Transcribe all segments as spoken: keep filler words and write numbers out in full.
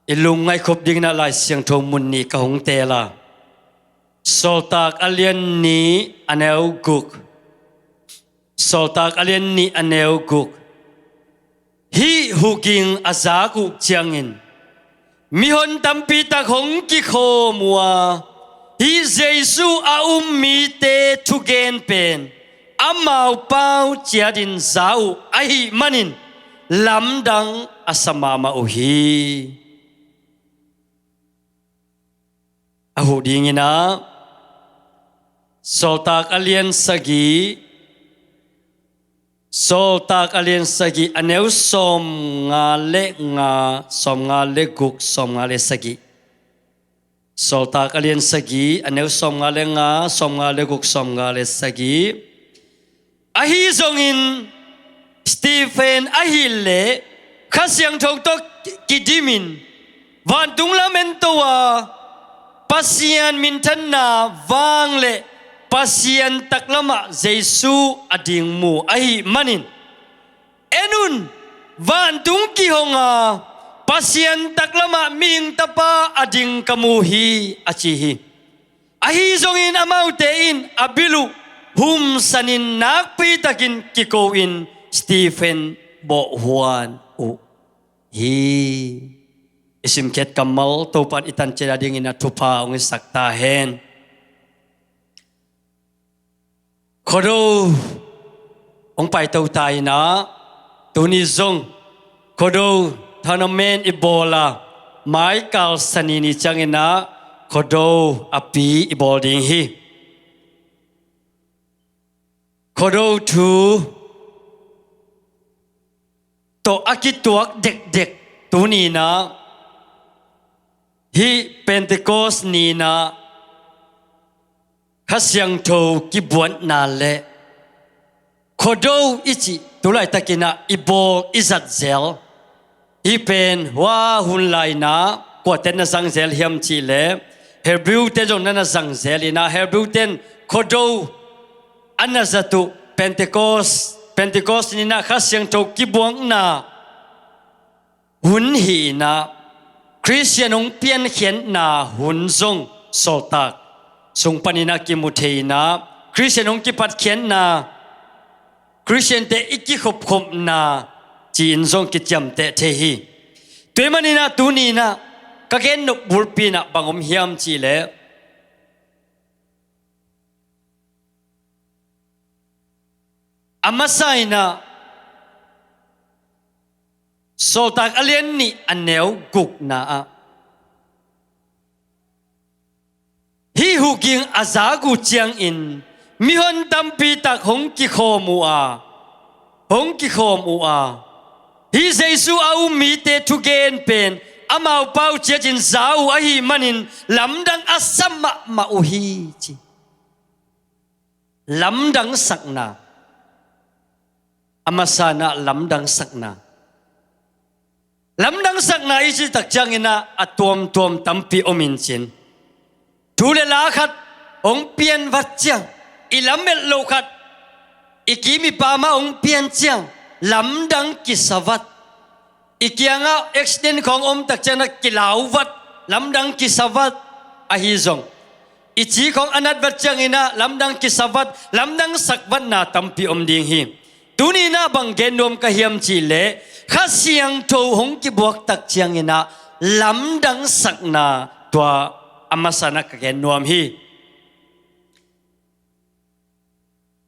I lungngaih khop dingin ah Lai Siangtho mun nih ka hong teel a, Sawltak a lian nih a neu guk. Sawltak a lian nih a neu guk. Hih huking a zak uh ciangin mihon tampi tak hong kikhawm uh a, hih Jesu a um mite thugen pen amau pau ciatin za uh ahih manin lamdang a sa mahmah uh hi. A huh dingin ah Sawltak a lian sagih, Sawltak a lian sagih a neu sawmnga le nga, sawmnga le guk, sawmnga le sagih. Sawltak a lian sagih a neu sawmnga le nga, sawmnga le guk, sawmnga le sagih. Ahi zongin Stephen ahih leh Kha Siangtho tawh kidimin vantung lam en to a, Pasian minthanna vang le Pasian taklamah Jesu a ding mu ahih manin, "En un, vantung kihong a, Pasian taklamah mihing tapa a ding ka mu hi," a ci hi. Ahi zongin amaute in a bil uh humsanin nakpitakin kiko-in Stephen bawhhuan uh hi. I simkhiat kammal Topan i tan ciat a dingin a thupha hong hisak ta hen. Khuado hong paito ta in ah, tuni zong Khuado tournament i bawl a, maikal Sani ni ciangin ah Khuado a pi i bawl ding hi. Khuado thu tawh a kituak dekdek tuni in ah, hih Pentecost ni in ah Kha Siangtho kibuatna le Khuado i cih tu laitakin ah i bawl i zat zel. Hih pen hua hun lai in ah kuate na zang zel hiam cih leh, Hebrew te zong na na zang zel in ah, Hebrew ten Khuado a na zat uh Pentecost, Pentecost ni in ah Kha Siangtho kibuakna hun hi in ah, Khristian hong piankhiatna hun zong Sawltak sung panin ah kimu thei in ah, Khristian hong kipatkhiatna, Khristiante i kikhopkhopna ci-in zong kiciamteh thei hi. Tua ahih manin ah tuni in ah ka gennop bulpi in ah bang om hiam cih leh, a masa in ah Sawltak a lian nih a neu gukna ah, hih huking a zak uh ciangin mihon tampi tak hong kikhawm uh a, hong kikhawm uh a, hih Jesu a um mite thugen pen amau pau ciatin za uh ahih manin lamdang a sa mahmah uh hi, ci. Lamdangsakna. A masa in ah lamdangsakna. Lamdangsakna i cih tak ciangin ah a tuamtuam tampi om in cin. Thu le la khat hong pian vat ciang, i lamet loh khat, i kim i pam ah hong pian ciang, lamdang kisa vat. I kiangah accident khawng om tak ciangin ah kilau vat, lamdang kisa vat. Ahi zong i ci khawng a nat vat ciangin ah lamdang kisa vat, lamdangsak vatna tampi om ding hi. Tuni in ah bang gen nuam ka hiam cih leh, Kha Siangtho hong kibuak tak ciangin ah lamdangsakna, tua a masa in ah ka gen nuam hi.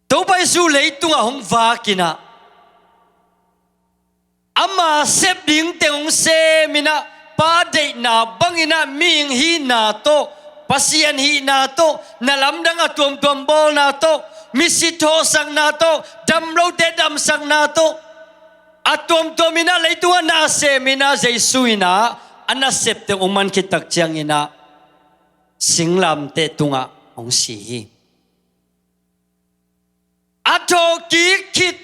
Topa Jesu leitungah hong vak in ah, ama sep ding teng hong sem in ah, Pa deihna bangin ah mihing hihna tawh, Pasian hihna tawh, na lamdang a tuamtuam bawlna tawh, misi thawhsakna tawh, damlote damsakna tawh, a tuamtuam in ah leitungah na sem in ah, Jesu in ah a nasep teng hong man khit tak ciangin ah singlamteh tungah hong si hi. A thawhkik khit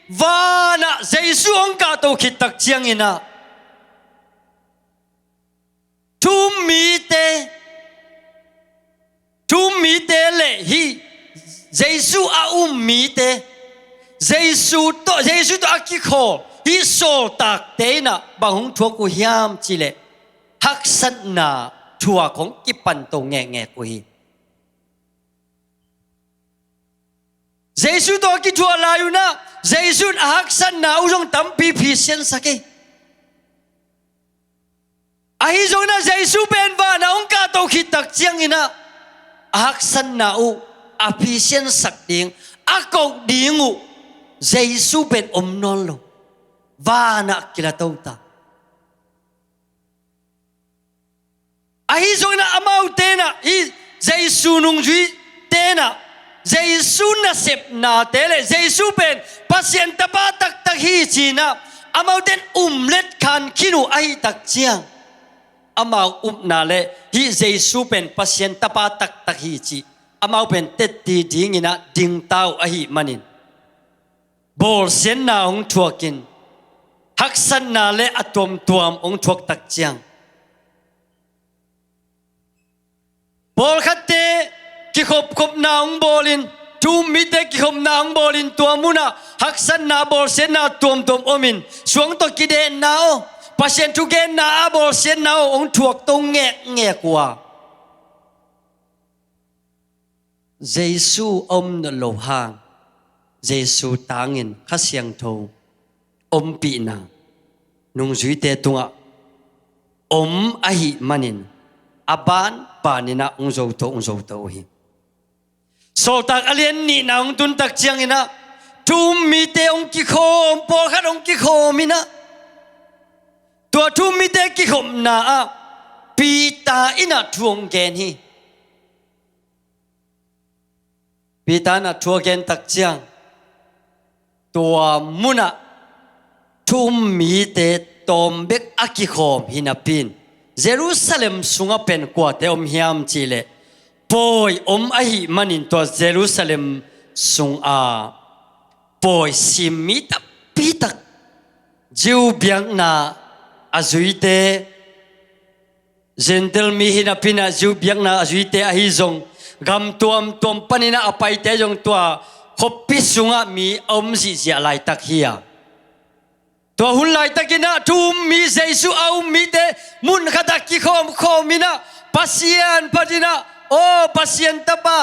van ah Jesu hong kahto khit tak ciangin ah, thu-um mite, thu-um mite le hih Jesu a um mite, Jesu tawh, Jesu tawh a kikhawl hih sawltakte in ah bang hong thuak uh hiam cih leh, haksatna thuak hong kipan to ngekngek uh hi. Jesu tawh a kithuah lai un ah Jesu in a haksatna uh zong tampi phisiansak hi. Ahi zongin ah Jesu pen vanah hong kahto khit tak ciangin ah a haksatna uh a phisiansak ding, a koh ding uh Jesu pen om nawn lo, vanah kilato ta. Ahi zongin ah amaute in ah, hih Jesu nungzuite in ah Jesu nasepnate le Jesu pen Pasian Tapa taktak hi ci-in ah amaute in um let khan khin uh ahih tak ciang, amau upna le hih Jesu pen Pasian Tapa taktak hi cih amau pen tetti dingin ah dingta uh ahih manin, bawlsiatna hong thuakin, haksatna le a tuamtuam hong thuak tak ciang, pawlkhatte kikhopkhopna hong bawlin, thu-um mite kikhopna hong bawlin, tua munah haksatna, bawlsiatna tuamtuam omin, suang tawh kidehna aw, Pasian thugenna ah bawlsiatna aw hong thuak to ngekngek uh a, Jesu a om nawn lo hang, Jesu tangin Kha Siangtho ompihna nungzuite tungah om ahih manin, a banbanin ah hong zoto, hong zoto uh hi. Sawltak a lian nihna hong tun tak ciangin ah thu-um mite hong kikhawm, pawlkhat hong kikhawm in ah, tua thu-um mite kikhopna ah Peter in ah thu hong gen hi. Peter in ah thu a gen tak ciang, tua munah thu-um mite tawm bek a kikhawm hi napi-in, Jerusalem sungah pen kuate om hiam cih leh, pawi om ahih manin tua Jerusalem sungah pawi sim mi tampi tak, Jew biakna a zuite, Gentile mi hi napi-in ah Jew biakna a zuite ahi zong, gam tuamtuam panin ah a paite zong tua khuapi sungah mi a om zihziah laitak hi a, tua hun laitakin ah thu-um mi, Jesu a um mite mun khatah kikhawmkhawm in ah Pasian phat in ah, aw Pasian Tapa,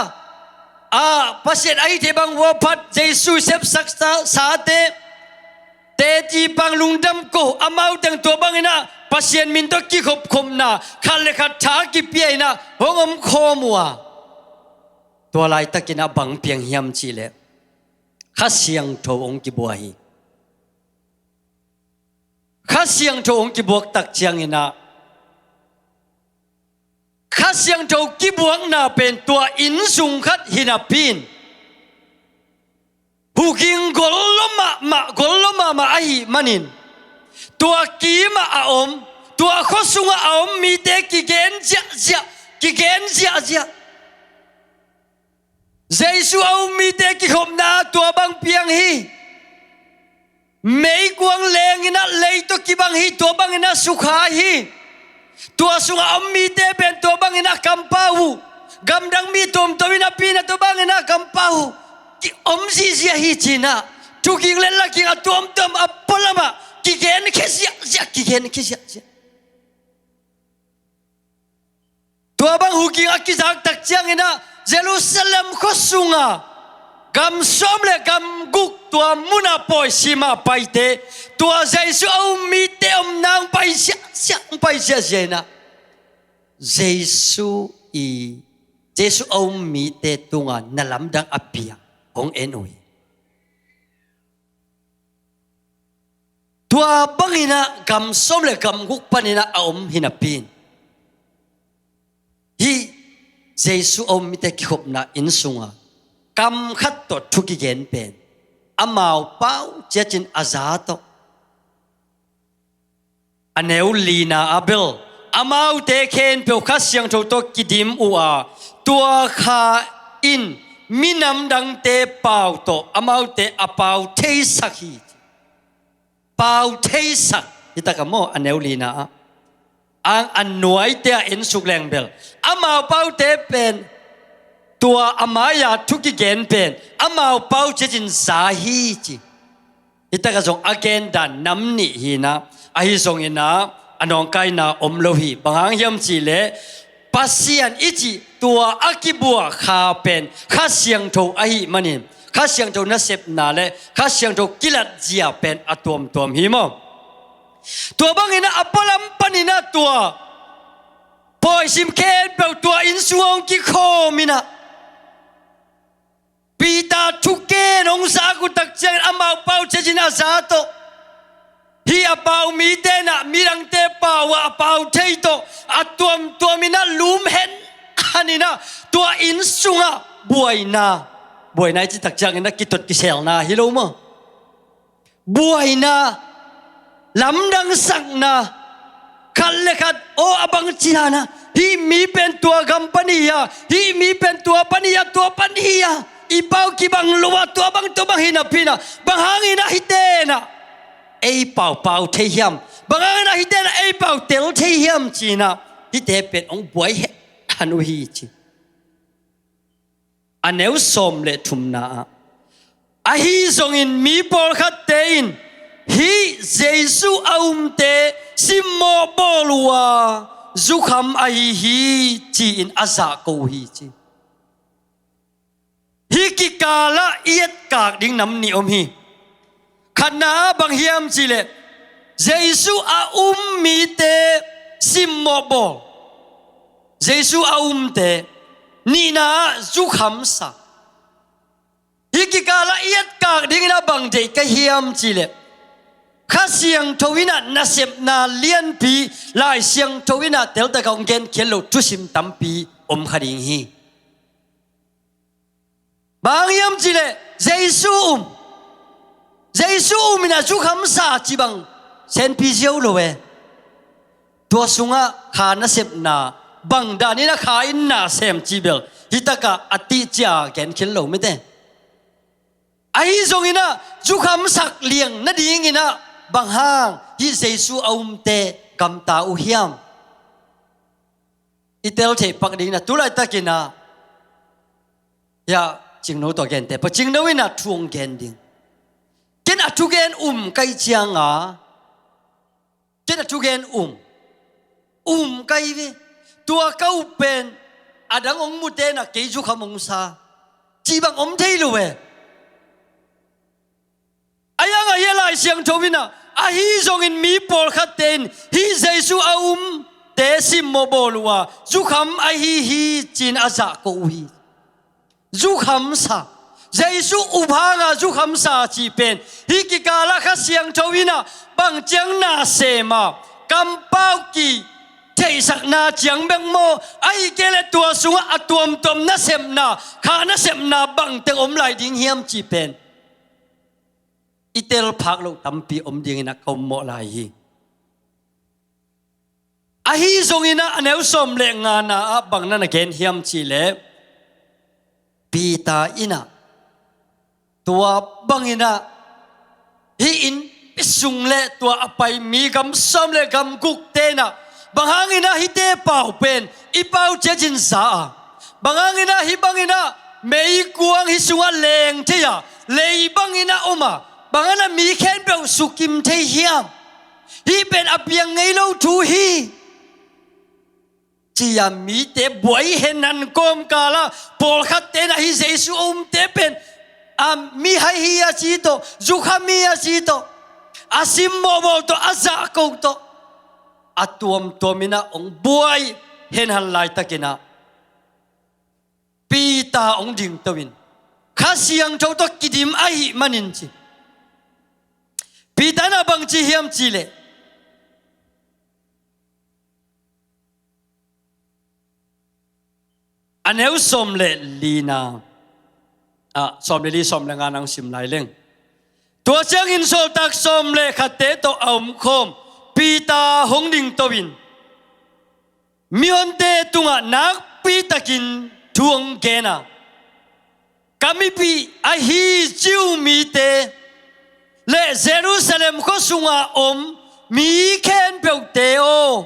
a Pasian a hih theih bang uh a phat Jesu sepsak sa, sate, teci pang lungdam ko, amau teng tua bangin ah Pasian min tawh kikhopkhopna, khat le khat tha kipia in ah hong omkhawm uh a, tua laitakin ah bang piang hiam cih leh Kha Siangtho hong kibuak hi. Kha Siangtho hong kibuak tak ciangin ah, Kha Siangtho kibuakna pen tua inn sung khat hi napi-in, huhging gol lua mahmah, gol lua mahmah ahih manin, tua kimah a om, tua khua sungah a om mite kigen ziahziah, kigen ziahziah. Jesu a um mite kikhopna ah tua bang piang hi. Meikuang leng in ah lei tawh kibang hi, tua bangin ah sukha hi. Tua sungah a om mite pen tua bangin ah kampau uh. Gamdang mi tuamtuam in ah pi-in ah tua bangin ah kampau uh. Ki-om zihziah hi ci-in ah, thuging le lagging a tuamtuam a pualam ah kigenkhia ziahziah, kigenkhia ziahziah. Tua bang huhging a kizak tak ciangin ah Jerusalem khua sungah gam sawm le gam guk tua munah pawi sim a paite, tua Jesu a um mite omna hong pai ziahziah, hong pai ziahziah in ah, Jesu i, Jesu a um mite tungah na lamdang a piang hong en uh hi. Tua bangin ah gam sawm le gam guk panin ah a om hi napi-in, hih Jesu a um mite kikhopna inn sungah kam khat tawh thu kigen pen, amau pau ciat in a za tawh, a neu lina ah bel amaute khempeuh Kha Siangtho tawh kidim uh a, tua kha in minam dangte pau tawh amaute a pau theisak hi. Pau theisak, hi tak a maw, a neu lina ah. Ang a nuaite ah en suk leng bel, amau paute pen, tua a mai-a thu kigen pen amau pau ciat in za hi ci. Hi tak a zong a gen dan nam nih hi in ah, ahi zongin ah a nawngkaina om lo hi. Bang hang hiam cihleh Pasian i cih tua a kibuah kha pen Kha Siangtho ahih manin Kha Siangtho nasepna le Kha Siangtho kilatzia pen a tuamtuam hi maw? Tua bangin ah a pualam panin ah tua pawisim khempeuh tua inn sungah hong kikhawm in ah Peter thugen hong zak uh tak ciangin amau pau ciatin a za tawh, hih a pau mite in ah midangte pau ah a pau thei tawh a tuamtuam in ah lum henhan in ah tua inn sungah buaina, buaina i cih tak ciangin ah kitot kiselna hi lo maw? Buaina, lamdangsakna, khat le khat aw a bang cian ah hih mi pen tua gam pan hi a, hih mi pen tua pan hi a, tua pan hi a, i pau kibang lo a, tua bang tua bang hi napi in ah bang hangin ah hihte in ah ei pau pau thei hiam? Bang hangin ah hihte in ah ei pau tel thei hiam ci in ah hihte pen hong buai henhan uh hi ci. A neu sawm le thumna ah, ahi zongin mi pawlkhatte in hih Jesu a umte simmawh bawl uh a zukham ahi hi ci-in a zahko uh hi ci. Hih kikalah i etkak ding nam nih om hi. Khatna ah bang hiam cihleh Jesu a um mite simmawh bawl, Jesu a umte. Nihna ah zukhamsa. Hih kikalah i etkak dingin ah bang deih ka hiam cihleh Kha Siangtho in ah nasepna lianpi Lai Siangtho in ah teltak a hong genkhial lo thusim tampi om kha ding hi. Bang hiam cihleh Jesu um, Jesu um in ah zukhamsa ci bang senpi ziau lo e. Tua sungah kha nasepna bang danin ah kha in na sem ci bel hih takah a tihcia genkhial lo mite. Ahi zongin ah zukhamsak liang nadingin ah bang hang hih Jesu a umte gamta uh hiam? I tel theih pak dingin ah tulaitakin ah, ya, Cingno tawh gente pa Cingno in ah thu hong gen ding. Ken a thugen um ka hih cianga, ken a thugen um, um ka hi ve. Tua ka up pen a dang hong mute in ah kei zukham hong sa ci bang om thei lo e. A yang ah hih Lai Siangtho in ah, ahi zongin mi pawlkhatte in hih Jesu a umte simmawh bawl uh a zukham ahi hi ci-in a zahko uh hi. Zukhamsa, Jesu up hanga zukhamsa cih pen hih kikalah Kha Siangtho in ah bang ciang na sem a, kampau ki theihsakna ciang bek maw, ahih kei leh tua sungah a tuamtuam nasepna, kha nasepna bangteng om lai ding hiam cih pen i tel phak loh tampi om dingin ah ka ummawh lai hi. Ahi zongin ah a neu sawm le ngana ah bang na na gen hiam cihleh Peter in ah tua bangin ah hih inn sung le tua a pai mi gam sawm le gam gukte in ah bang hangin ah hihte pau pen i pau ciatin za a, bang hangin ah hih bangin ah meikuang hih sungah leng thei a, lei bangin ah om a, bang hangin ah mi khempeuh sukim thei hiam? Hih pen a piang ngei lo thu hi ci-a mite buai henhan kawmkal ah pawlkhatte in ah hih Jesu a umte pen a mihai hi a ci tawh, zukham hi a ci tawh, a simmawh bawl tawh, a zahko tawh, a tuamtuam in ah hong buai henhan laitakin ah Peter hong dingto in Kha Siangtho tawh kidim ahih manin ci. Peter in ah bang ci hiam cihleh a neu sawm le lina ah, sawm le li, sawm le nga nang sim lai leng. Tua ciangin sawltak sawm le khatte tawh a omkhawm Peter hong dingto in mihonte tungah nakpitakin thu hong gen a, ka mipih ahi Jew mite le Jerusalem khua sunga om mi khempeuhte aw,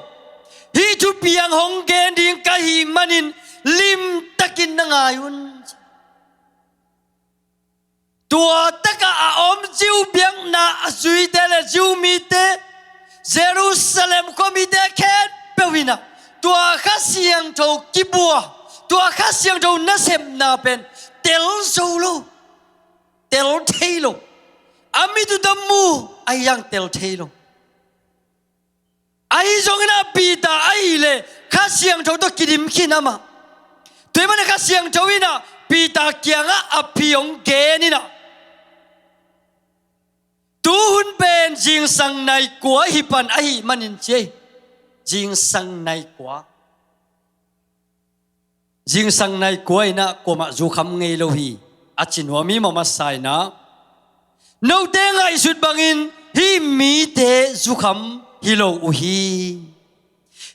hih thupiang hong gen ding ka hih manin limtakin na ngai un. Tua takah a om Jew biakna a zuite le Jew mite, Jerusalem khuamite khempeuh in ah tua Kha Siangtho kibua, tua Kha Siangtho nasepna pen tel zo lo, tel thei lo. A mit uh tawh mu, ahi zong tel thei lo. Ahi zongin ah Peter ahih leh Kha Siangtho tawh kidim khin amah. Tua ahih manin Kha Siangtho in ah Peter kiangah a phi hong gen in ah, tu hun pen zingsang nai kua hi pan ahih manin ci ei. Zingsang nai kua. Zingsang nai kua in ah kuamah zukham ngei lo hi, a ci nuam hi. Mah masa in ah note ngaihsut bangin hih mite zukham hi lo uh hi.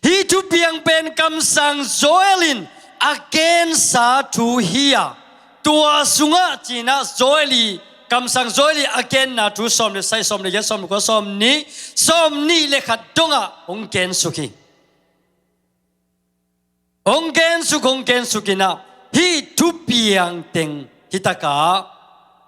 Hih thupiang pen kamsang Joel in a gensa thu hi a, tua sungah ci-in ah Joel i, kamsang Joel i a genna thu sawm le sagih, sawm le giat, sawm le kua, sawm nih, sawm nih le khat dongah hong gensuk hi. Hong gensuk, hong gensuk in ah hih thupiang teng hi takah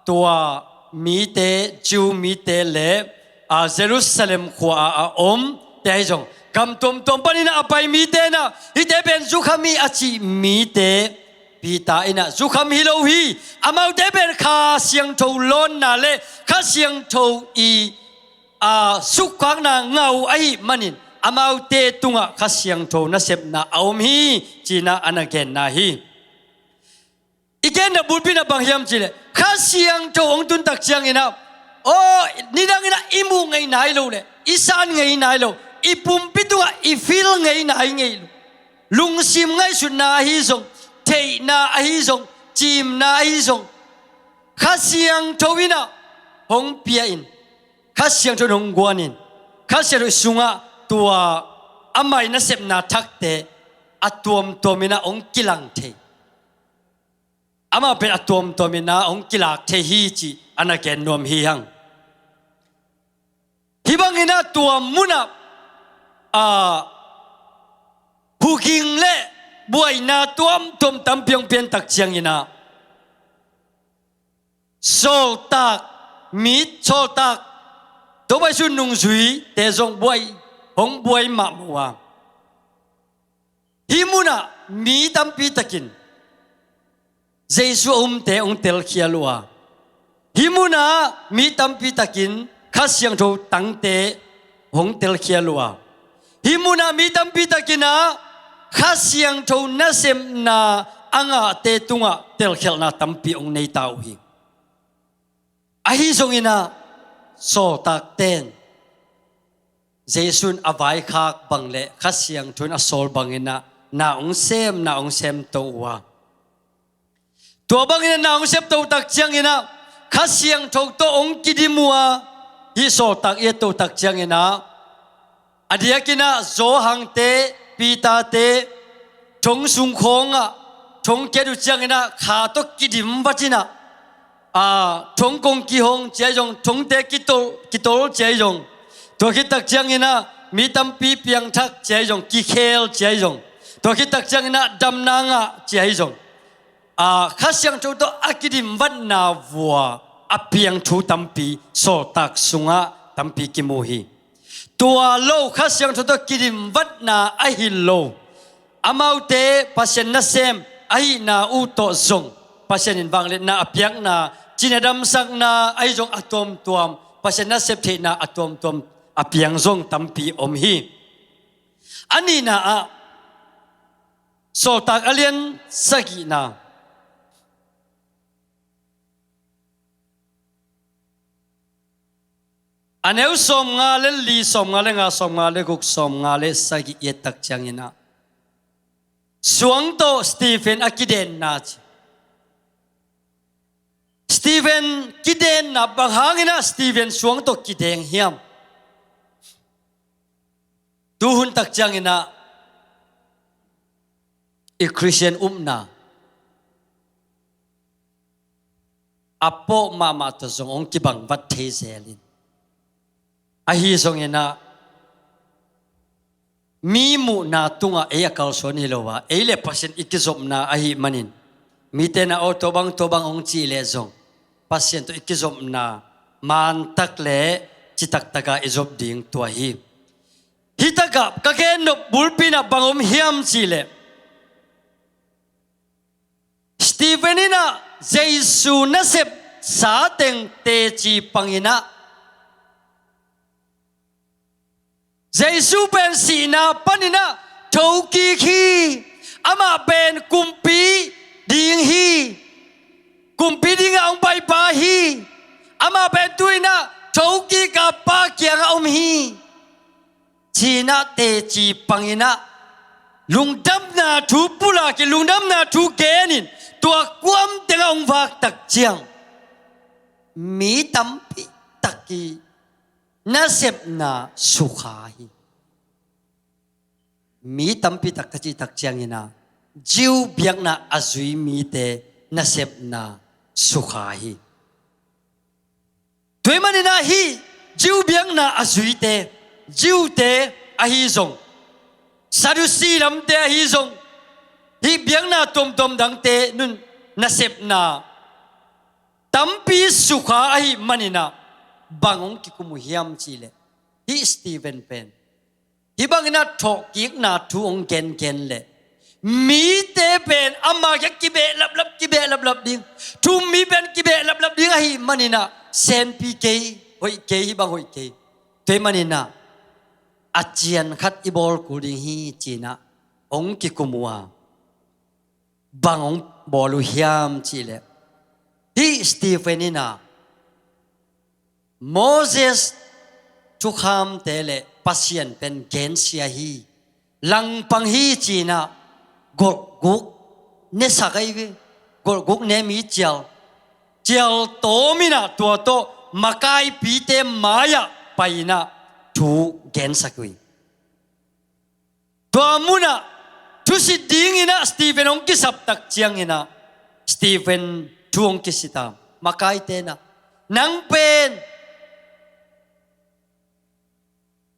tua mite, Jew mite le, a, Jerusalem khua-ah a omte ahi zong, gam tuamtuam panin ah a pai mite in ah hihte pen zukham hi a cih mite, Peter in ah zukham hi lo hi. Amaute pen Kha Siangtho lawnna le Kha Siangtho i, a, sukkhakna ngah uh ahih manin amaute tungah Kha Siangtho nasepna a om hi, ci-in ah a na genna hi. I genna bulpi in ah bang hiam cih leh Kha Siangtho hong tun tak ciangin ah, aw, nidangin ah i muh ngei nai lo le i san ngei nai lo, i pumpi tungah i feel ngei nai ngei lo, lungsim ngaihsutna ahi zong, theihna ahi zong, cimna ahi zong, Kha Siangtho in ah hong pia in, Kha Siangtho in hong guan in, Kha Siangtho i sungah tua amah i nasepna thakte a tuamtuam in ah hong kilang thei, amah pen a tuamtuam in ah hong kilak thei hi, cih a na gen nuam hi hang. Hih bangin ah tua munah, a, huging le buaina tuamtuam tampi hong pian tak ciangin ah sawltak, mi sawltak, Topa Jesu nungzuite zong buai, hong buai mahmah uh a, hih munah mi tampi takin Jesu a umte hong telkhial uh a, hih munah mi tampi takin Kha Siangtho tangte hong telkhial uh a, hih munah mi tampi takin ah Kha Siangtho nasepna a ngahte tungah telkhialhna tampi hong nei ta uh hi. Ahi zongin ah sawltakte in Jesu in a vaikhak bang le Kha Siangtho in a sawl bangin ah na hong sem, na hong semto uh a, tua bangin ah na hong semto tak ciangin ah Kha Siangtho tawh hong kidim uh a, hih sawltak i etto tak ciangin ah a diakin ah Johan-te, Peter-te, thong sung khawngah thong kiat uh ciangin ah kha tawh kidim vat in ah, a, thong kong kihong ci ahi zong, thongte kitol, kitol ci ahi zong, tua khit tak ciangin ah mi tampi piangthak ci ahi zong, kikhel ci ahi zong, tua khit tak ciangin ah damna ngah ci ahi zong, a, Kha Siangtho tawh a kidim vatna vua a piang thu tampi sawltak sungah tampi kimu hi. Tua lo, Kha Siangtho tawh kidim vatna ahi lo, amaute Pasian nasem ahihna uh tawh zong Pasian in vangliatna a piakna, cina damsakna ahi zong a tuamtuam, Pasian nasep theihna a tuamtuam a piang zong tampi om hi. A nihna ah, Sawltak a lian sagihna, a neu sawmnga le li, sawmnga le nga, sawmnga le guk, sawmnga le sagih i et tak ciangin ah, suang tawh Stephen a kidenna ci. Stephen kidenna, bang hangin ah Stephen suang tawh kideng hiam? Tu hun tak ciangin ah i Khristian upna a pawh mahmah tawh zong hong kibang vat thei zel in, ahi zongin ah mi muhna tungah ei a kalsuan hi lo a, ei le Pasian i kizopna ahih manin, mite in ah aw, tua bang, tua bang hong cih leh zong Pasian tawh i kizopna mantak le citaktak a i zop ding tua hi. Hih takah ka gen nop bulpi in ah bang om hiam cih leh, Stephen in ah Jesu nasepsa teng teci pang in ah, Jesu pen sihna panin ah thokik hi. Amah pen kumpi ding hi. Kumpi dingah hong paipa hi. Amah pen tu-in ah thokik a Pa kiangah om hi, ci-in ah teci pang in ah lungdamna thu pulak in, lungdamna thu gen in, tua kuam tengah hong vak tak ciang mi tampi tak i nasepna sukha hi. Mi tampi tak ka cih tak ciangin ah Jew biakna a zui mite nasepna sukha hi. Tua ahih manin ah hih Jew biakna a zuite, Jewte ahi zong, Sadusi lamte ahi zong, hih biakna tuamtuam dangte in nasepna tampi sukha ahih manin ah bang hong kikum uh hiam cih leh, hih Stephen pen hih bangin ah thawhkikna thu hong gengen leh mite pen amah kiang kibeh laplap, kibeh laplap ding, thu-um mi pen kibeh laplap ding ahih manin ah senpi kei, hoih kei, hih bang hoih kei. Tua ahih manin ah a cian khat i bawl kul ding hi, ci-in ah hong kikum uh a, bang hong bawl uh hiam cih leh, hih Stephen in ah Moses thukhamte le Pasian pen gensia hi, langpang hi, ci-in ah golhguk nesak ahi ve. Golhguk ne mi cial, cial tawm in ah tua tawh makaipite mai-ah pai in ah thu gensak uh hi. Tua munah thusit dingin ah Stephen hong kisap tak ciangin ah Stephen thu hong kisit a, makaite in ah, "Nang pen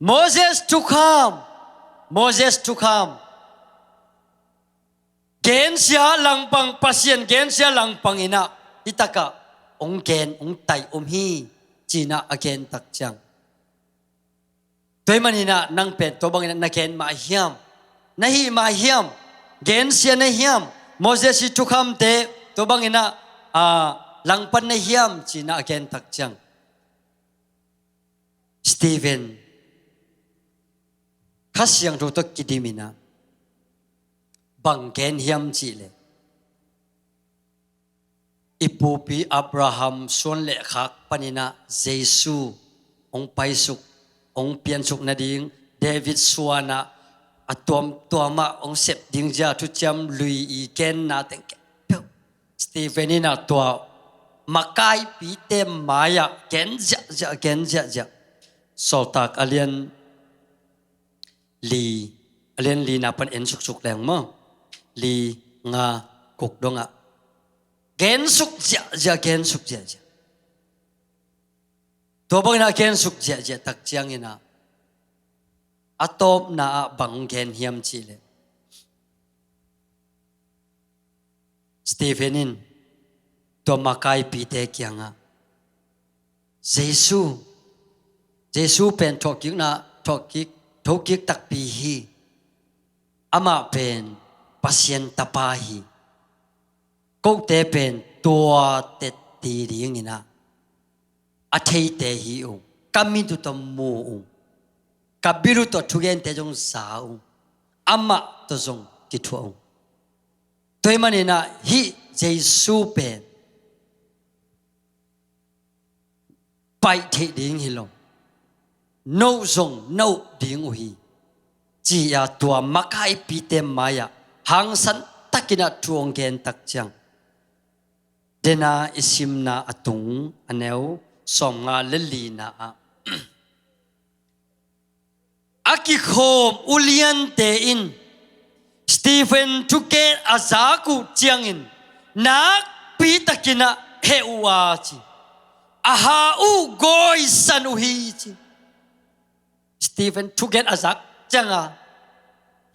Moses thukham, Moses thukham gensia langpang, Pasian gensia langpang in ah hih takah hong gen, hong tai om hi," ci-in ah a gen tak ciang, "Tua ahih manin ah nang pen tua bangin ah na gen mah hiam, na hih mah hiam, gensia na hiam, Moses ii thukhamte tua bangin ah, aa, langpan na hiam?" ci-in ah a gen tak ciang, Stephen Kha Siangtho tawh kidim in ah bang gen hiam cih leh, i pupi Abraham suan le khak panin ah Jesu hong paisuk, hong piansuk nading, David suan ah a tuamtuam ah hong sep ding zia thuciam lui i genna teng khempeuh Stephen in ah tua makaipite mai-ah gen ziahziah, gen ziahziah. Sawltak a lian li, a lian lina pan en suksuk leng maw, li, nga, guk dongah gensuk ziahziah, gensuk ziahziah. Tua bangin ah gensuk ziahziah tak ciangin ah a tawpna ah bang gen hiam cih leh, Stephen in tua makaipite kiangah, "Jesu, Jesu pen thawhkikna, thawhkik, thokik takpi hi. Amah pen Pasian Tapa hi. Kote pen tua tetti dingin ah a theite hi ung, ka mit uh tawh mu ung, ka bil uh tawh thugente zong za ung, amah tawh zong kithuah ung. Tua ahih manin ah hih Jesu pen paih theih ding hi lo, no zong na up ding uh hi," ci-a tua makaipite mai-ah hangsan takin ah thu hong gen tak ciang, dena i simna a tung a neu sawmnga le lina ah, "A kikhawm uliante in Stephen thugen a zak uh ciangin nakpi takin ah heh uh a," ci, "a ha uh gawisan uh hi," ci. Stephen thugen a zak cianga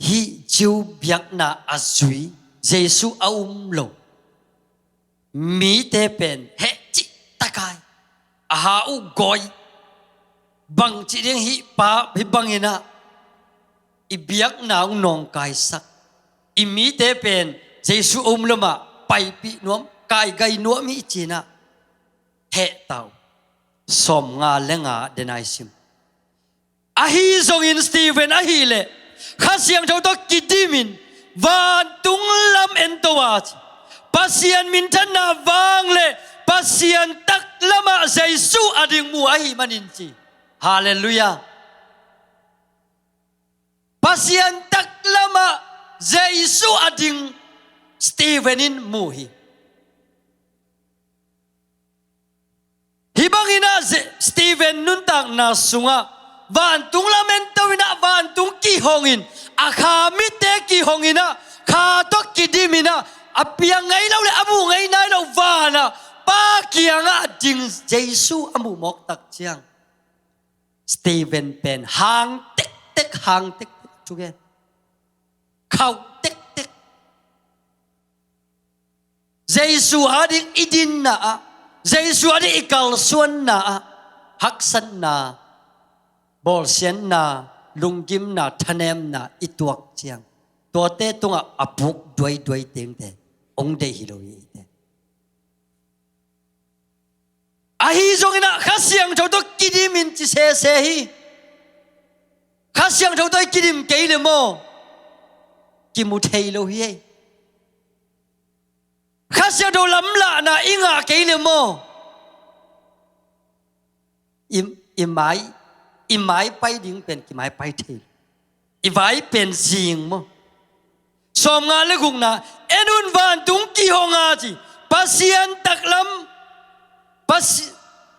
hih Jew biakna a zui Jesu a um lo mite pen heh cih takai, a ha uh gawi, bangci ding hih pa hih bangin ah i biakna hong nawngkaisak, i mite pen Jesu om lamah paipih nuam, kaigai nuam hi cinah hehta uh. Sawmnga le nga denai sim. Ahi zongin Stephen ahileh Kha Siangtho tawh kidimin vantung lam ento a ci, Pasian minthanna vang le Pasian taklamah Jesu a ding mu ahih manin ci. Halleluiah. Pasian taklamah Jesu a ding Stephen in mu hi. Hih banginah Stephen nuntakna sungah vantung lam ento inah vantung kihongin, a kha mitte kihonginah, kha tawh kidiminah, a piang ngei lo le a muh ngei nai lo vanah Pa kiangah a ding Jesu a muh mawk tak ciang Stephen pen hang tektek, hang tektek, thugen khauh tektek. Jesu a ding i dinna ah, Jesu a ding i kalsuanna ah haksatna, bawlsiatna, lunggimna, thanemna i tuak ciang tuate tungah a puk duaiduai tengte hong deih hi lo hi eite. Ahi zonginah Kha Siangtho tawh kidimin ci sese hi. Kha Siangtho tawh i kidim kei le maw kimu thei lo hi ei. Kha Siangtho lamlahna i ngah kei le maw i, i mai, i mai pai ding pen kimai pai thei lo. I vai pen zing maw. Sawmnga le gukna, en un vantung kihong a ci, Pasian taklam, Pasi-,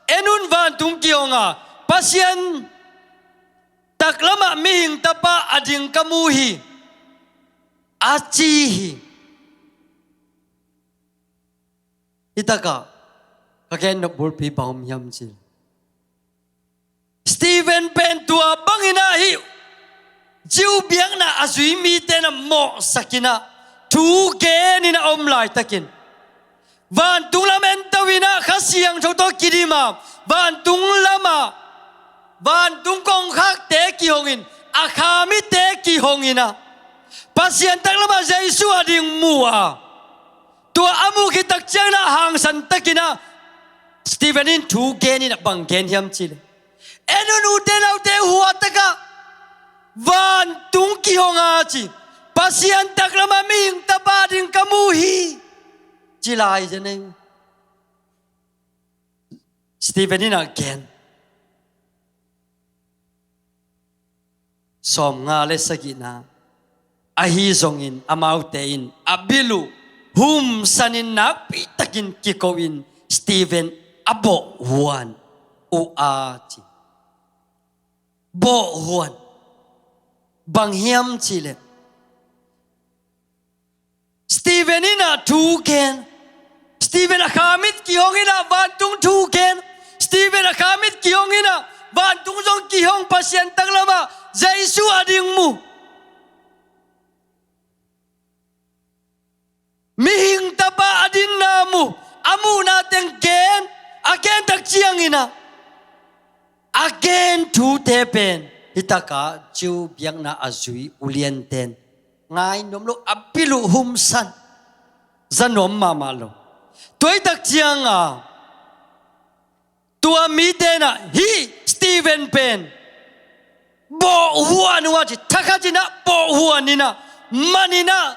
en un vantung kihong a, Pasian taklamah mihing tapa a ding ka mu hi, a ci hi. Hitakah ka gennop bulpi bang om hiam cih Stephen pen tua banginah hih Jew biakna a zui mite na mawhsakinah thu geninah a om laitakin vantung lam ento inah Kha Siangtho tawh kidima vantung lamah vantung kongkhakte kihongin a kha mitte kihonginah Pasian taklamah Jesu a ding mu a tua a muh khit tak cianginah hangsan takinah Stephen in thu genin a bang gen hiam cih leh, en un ute naute, hua takah vantung kihong a ci, Pasian taklamah mihing tapa ding ka mu hi, ci lai zen ei. Stephen in a gen. Sawmnga le sagihna, ahi zongin amaute in a bil uh humsanin nakpitakin kiko-in Stephen a bawhhuan uh a ci. Bawhhuan bang hiam cih leh Stephen in a thu gen. Stephen a kha mit kihong in a vantung thu gen. Stephen a kha mit kihong in a vantung zong kihong, Pasian taklamah Jesu a ding mu. Mihing tapa a dinna mu, a muhna teng gen, a gen tak ciangin a, a gen thute pen, hitakah Jew biakna a zui ulianten ngai nuam lo, a bil uh humsan, za nuam mahmah lo. Tua hi tak cianga tua mite in a hih Stephen pen bawhhuan uh a ci, thakhat in a bawhhuan in a, man in a,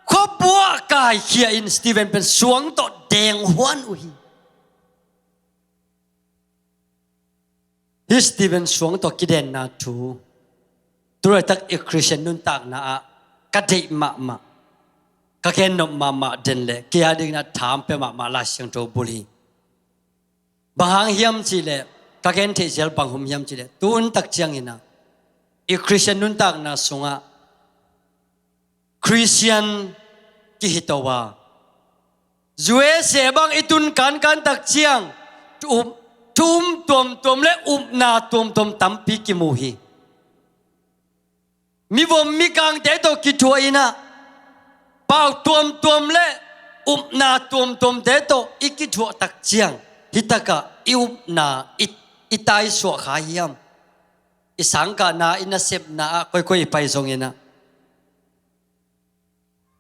khuapuah kaikhia in Stephen pen suang tawh denghuan uh hi. Hih Stephen suang tawh kidenna thu, tu laitak i Khristian nuntakna ah ka deih mahmah, ka gennop mahmah den le kei a dingin a thaam pia mahmah Lai Siangtho bul hi. Bang hang hiam cih leh, ka gen theih zel bang hum hiam cih leh, tu hun tak ciangin a i Khristian nuntakna sungah Khristian kihito a, U S A bang i tun kankan tak ciang thu um, thu um tuamtuam le upna tuamtuam tampi kimu hi. Mivom mikangte tawh kithuah in a, pau tuamtuam le upna tuamtuamte tawh i kithuah tak ciang, hitakah i upna i, i taisuah kha hiam? i sangkahna, i nasepna ah koikoi i pai zongin ah,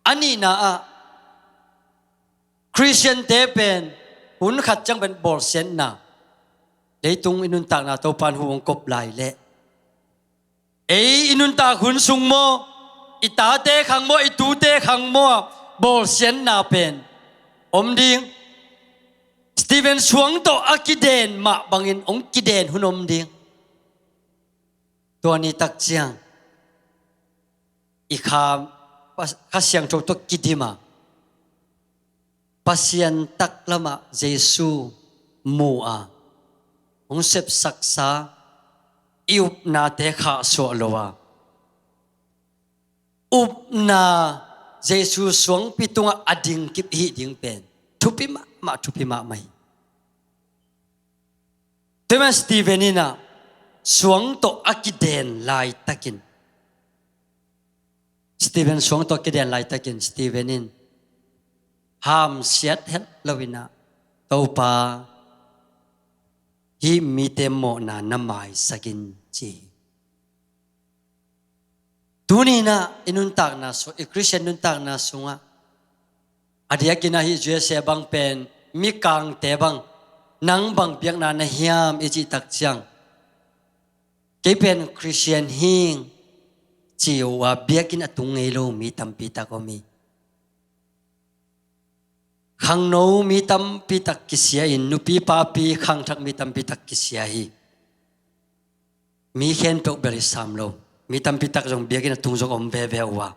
a nihna ah Khristiante pen hun khat ciang pen bawlsiatna, leitung i nuntakna Topa'n hu hong kop lai leh ei i nuntak hun sung maw, i tate khang maw, i tute khang maw, bawlsiatna pen om ding. Stephen suang tawh a kiden mah bangin hong kiden hun om ding. Tua ni tak ciang i kha, Kha Siangtho tawh kidim a, Pasian taklamah Jesu mu a, hong sepsaksa i upnate khahsuah lo a, upna Jesu suangpi tungah a dingkip i hih ding pen thupi mahmah, thupi mahmah hi. Tua ahih manin Stephen in ah suang tawh a kiden laitakin, Stephen suang tawh a kiden laitakin Stephen in hamsiat het loin ah, "Topa, hih mite mawhna na maisak in," ci hi. Tuni in ah i nuntakna sung, i Khristian nuntakna sungah, a diakin ah hih U S A bang pen, mikangte bang, "Nang bang biakna na hiam?" i cih tak ciang, "Kei pen Khristian hi ing," ci uh a, biakinn a tung ngei lo mi tampi tak om hi. Khangno mi tampi tak kisia in, nupi papi khangthak mi tampi tak kisia hi. Mi khempeuh bel hi sam lo, mi tampi tak zong biakinn a tung zong om veve uh a.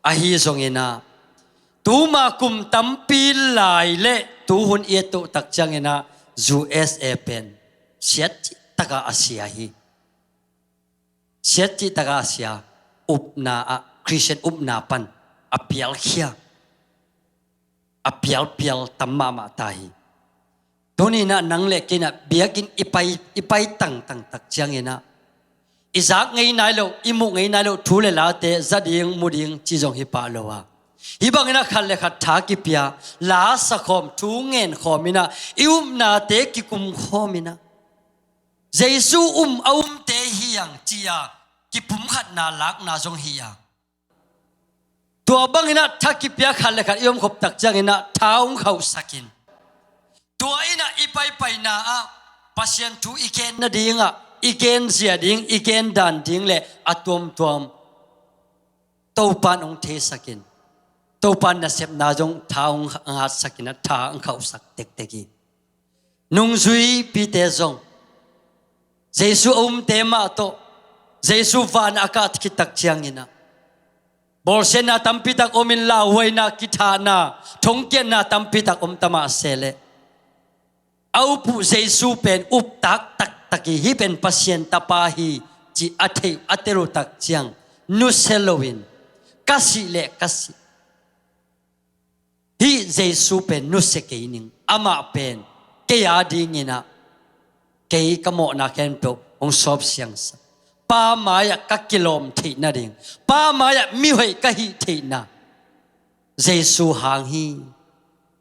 Ahi zongin ah, tuma kum tampi lai le tuhun i et uh tak ciangin ah, U S A pen siat cih takah a sia hi. Siat cih takah a sia, upna ah, Khristian upna pan a pialkhia, a pialpial tam mahmah ta hi. Tuni in ah nang le kei in ah biakinn i pai, i pai tangtang tak ciangin ah, i zak ngei nai loh, i muh ngei nai loh thu le late za ding, mu ding ci zong hi pah lo a, hih bangin ah khat le khat tha kipia, la sa khawm, thu ngen khawm in ah, i upnate kikum khawm in ah, Jesu um a umte hi hang ci-a kipumkhatna lakna zong hi a, tua bangin ah tha kipia, khat le khat i omkhop tak ciangin ah tha hong khauhsak in, tua in ah i paipaina ah Pasian thu i gen nadingah, i gen zia ding, i gen dan ding le a tuamtuam Topa'n hong theisak in, Topa'n nasepna zong tha hong hatsak in ah tha hong khauhsak tektek hi. Nungzuipite zong Jesu a umte mah tawh, Jesu van a kah khit tak ciangin ah, bawlsiatna tampi tak om in, lauhuaina, kithahna, thongkiatna tampi tak om ta mah se leh, a up uh Jesu pen uptak taktak hi, hih pen Pasian Tapa hi cih a theih, a tel uh tak ciang, nusia loin, "Ka sih leh ka sih, hih Jesu pen nusia kei ning. Amah pen kei a dingin ah, kei ka mawhna khempeuh hong sawp siangsak, Pa mai-ah ka kilawm theih nading, Pa mai-ah mihoih ka hih theihna Jesu hang hi,"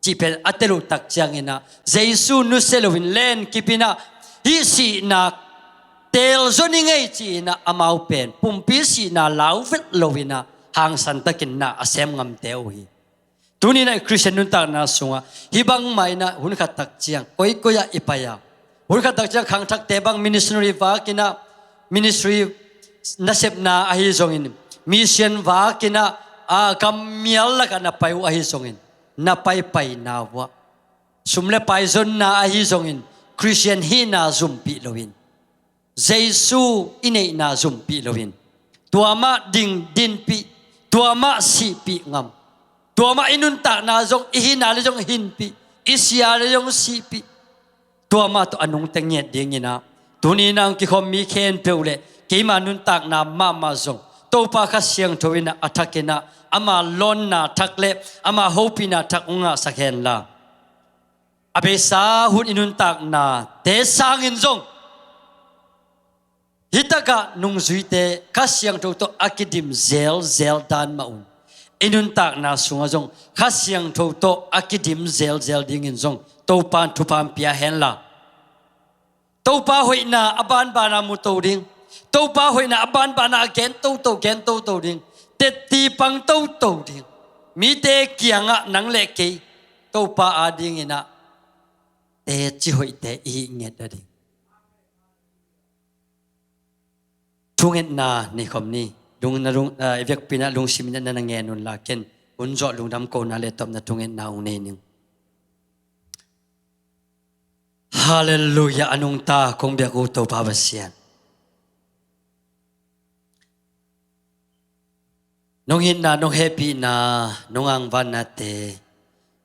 cih pen a tel uh tak ciangin ah, Jesu nusia loin, lenkip in ah, hih sihna teel zaw ni ngei ci-in ah, amau pen pumpi sihna lau vet loin ah, hangsan takin na a sem ngamte uh hi. Tuni in ah i Khristian nuntakna sungah hih bangmah in ah hun khat tak ciang koikoi ah i pai a, hun khat tak ciang khangthakte bang missionary vak in ah, ministry nasepna ahi zongin, mission vak in ah, a, gam mial lakah na pai uh ahi zongin, na paipaina uh ah sum le pai zonna ahi zongin, Khristian hihna zumpih loin, Jesu i neihna zumpih loin, tua mah ding dinpih, tua mah sihpih ngam, tua mah i nuntakna zong, i hihna le zong hinpih, i sia le zong sihpih, tua mah tawh a nungta ngiat dingin ah, tuni in ah hong kikhawm mi khempeuh le keima nuntakna mahmah zong Topa Kha Siangtho in ah a thak in ah, ama lawnna thak le ama hopihna thak hong ngahsak hen la, a beisa hun i nuntaknate sangin zong, hih takah nungzuite Kha Siangtho tawh a kidim zelzel dan mah un, i nuntakna sungah zong Kha Siangtho tawh a kidim zelzel dingin zong Topa'n thupha hong pia hen la, Topa hoihna a banbana mu to ding, Topa hoihna a banbanah gen toto, gen toto ding. Tetti pang toto ding. Mite kiangah nang le kei Topa adinginah teci hoihte i hih nget a ding. Thungetna nei khawm ni. Lung na lung, ah, i vekpi-in ah lungsim in ah na ngen un la, ken hun zawh lungdam kohna le tawpna thungetna hong nei ning. Halleluiah, a nungta kong biak uh Topa Pasian. Nong itna, nong hehpihna, nong angvannate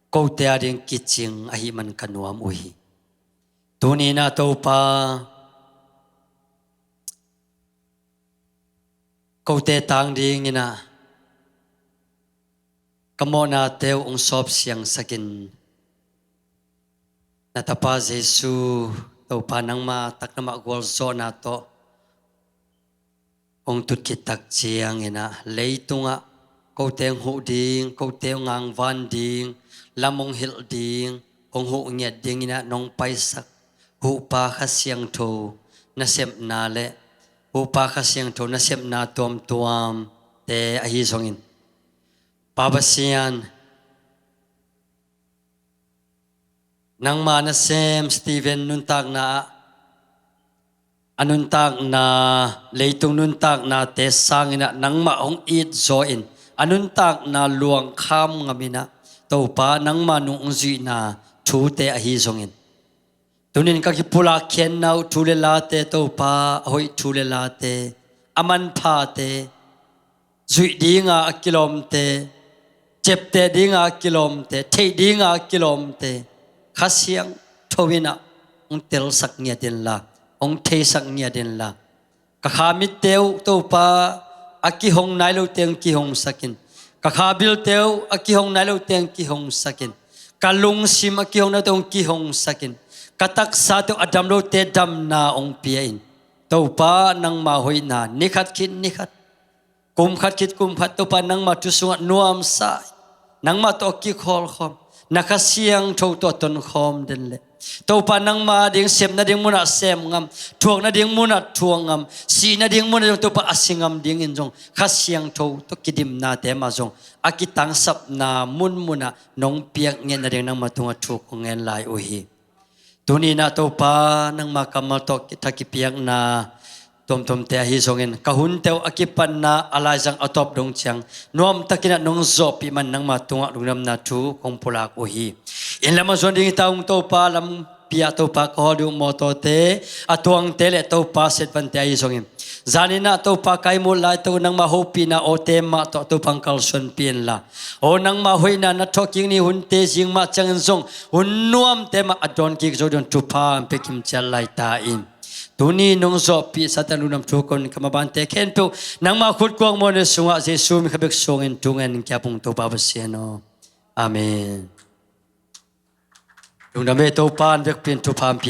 kote ading kicing ahih man ka nuam uh hi. Tuni-in ah Topa, kote tang dinginah ka mawhnate uh hong sawp siangsakin, na Tapa Jesu, Topa nangma takna mah gualzawhna tawh hong tut khit tak cianginah leitungah kote hong huh ding, kote hong angvan ding, lam hong hilh ding, hong huh ngiat dinginah nong paisak huhpa Kha Siangtho nasepna le huhpa Kha Siangtho nasepna tuamtuamte ahi zongin, Pa Pasian, nangma nasem Stephen nuntakna ah a nuntakna, leitung nuntaknate sanginah nangmah hong it zaw in, a nuntakna luangkham ngaminah Topa nangma nung hong zuihna thute ahi zongin, tunin ka kipulak khiatna uh thu le late Topa, a hoih thu le late, a manphate, zuih dinga a kilawmte, ciapteh dinga a kilawmte, theih dinga a kilawmte, Kha Siangtho inah hong telsak ngiat inla, hong theisak ngiat inla, ka kha mitte uh Topa, a kihong nai lote hong kihongsakin, ka kha bilte uh a kihong nai lote hong kihongsakin, ka lungsim a kihong nai lote hong kihongsakin, ka taksate uh a dam lote damna hong pia in. Topa nangma hoihna nikhat khit nikhat, kum khat khit kum khat Topa nangma thu sungah nuamsa, nangma tawh a kikhawlkhawm, na Kha Siangtho tawh a tonkhawm den leh Topa nangma ding sem nading munah sem ngam, thuak nading munah thuak ngam, sih nading munah zong Topa a si ngam dingin zong Kha Siangtho tawh kidimnate mah zong a kitangsapna munmunah nong piak ngiat nading nangma tungah thu kong ngen lai uh hi. Tuni-in ah Topa nangma kammal tawh tha kipiakna tuamtuamte ahi zongin ka hunte uh a kipatna a laizang a tawp dong ciang nuamtakinah nong zawhpih man nangma tungah lungdamna thu kong pulak uh hi. Inn lamah zuan ding hi ta ung Topa, lampi ah Topa ka hawl ding uh mawtawte, a tuangte le Topa setvante ahi zongin, zaninah Topa ka ihmut laitak uh nangma hopihna awte mah tawh Topa hong kalsuanpih inla, aw nangma hoihna na thawhkik ni hunte zing mah ciangin zong hun nuamte mah a dawnkik zo ding thupha hong pia kimciat lai ta in. Tuni nong zawhpih sate lungdam thu kong ka mabante khempeuh nangma khutkuang mawhna sungah Jesu min kha bek suangin thu ngen kiap ung Topa Pasian aw. Amen. Lungdam ve, Topa in vekpi in thupha hong pia